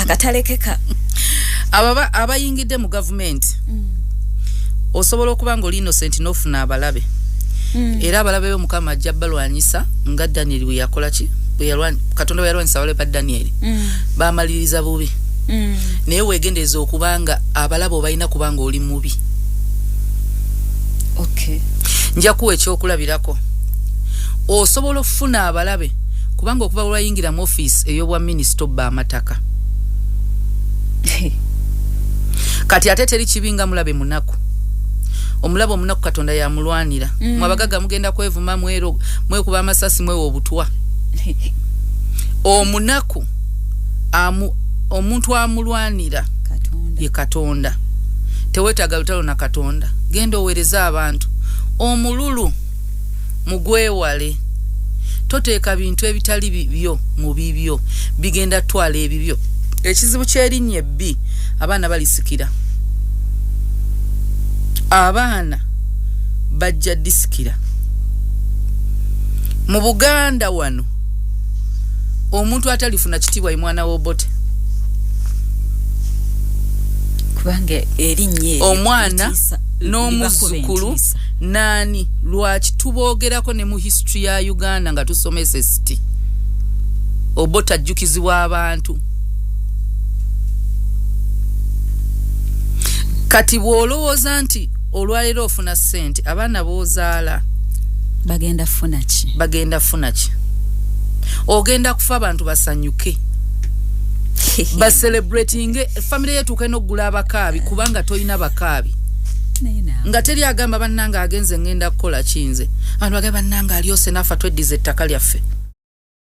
Akatalekeka. Abayingidde mu gavumenti, osobola okuba nga oli innocent n'ofuna abalabe. Era abalabe be Mukama ajja balwanyisa nga Daniel bwe yakola ki, Katonda bwe yalwanyisa abalabe ba Daniel. Bamaliriza bubi. Naye weegendereza okubanga abalabe obalina kubanga oli mubi. Nja kuwa ekyokulabirako. Osobola okufuna abalabe kubanga okuva lwayingira mu ofiisi ey'obwa minisita obba amataka. Kati ate teri kibi nga mulabe munaku. Omulabe omunaku Katonda yamulwanira. Mwe abagagga mugenda kwevuma, mwero mwekuba amasasi, mwewa obutwa. Omunaku omuntu amulwanira Katonda. Ye Katonda. Teweetaaga lutalo na Katonda. Genda oweereze abantu. Omululu mugwewale. Toteeka bintu ebitali bibyo mu bibyo, bigenda twala ebibyo. Ekizibu ky'erinnya ebbi, abaana balisikira, abaana bajja disikira. Mu Buganda wano omuntu atalifuna kitiibwa ye mwana w'Obote. Kubanga erinnya eryo omwana n'omuzzukulu libakuba entiisa. Naani lwaki tuboogerako ne mu history ya Uganda nga tusoma SST? Obote ajjukizibwa abantu. Kati bw'olowooza nti olwaleero ofuna ssente, abaana b'ozaala bagenda funa ki? Bagenda funa ki? Ogenda kufa abantu basanyuke, bacelebratinge, famire yetuuke n'okugula abakaabi kubanga tolina bakaabi. Naye naawe. Nga teri agamba, "Bannange agenze, ngenda kukola kinze." Abantu bagamba, "Bannange alyose naafa, tweddiza ettaka lyaffe."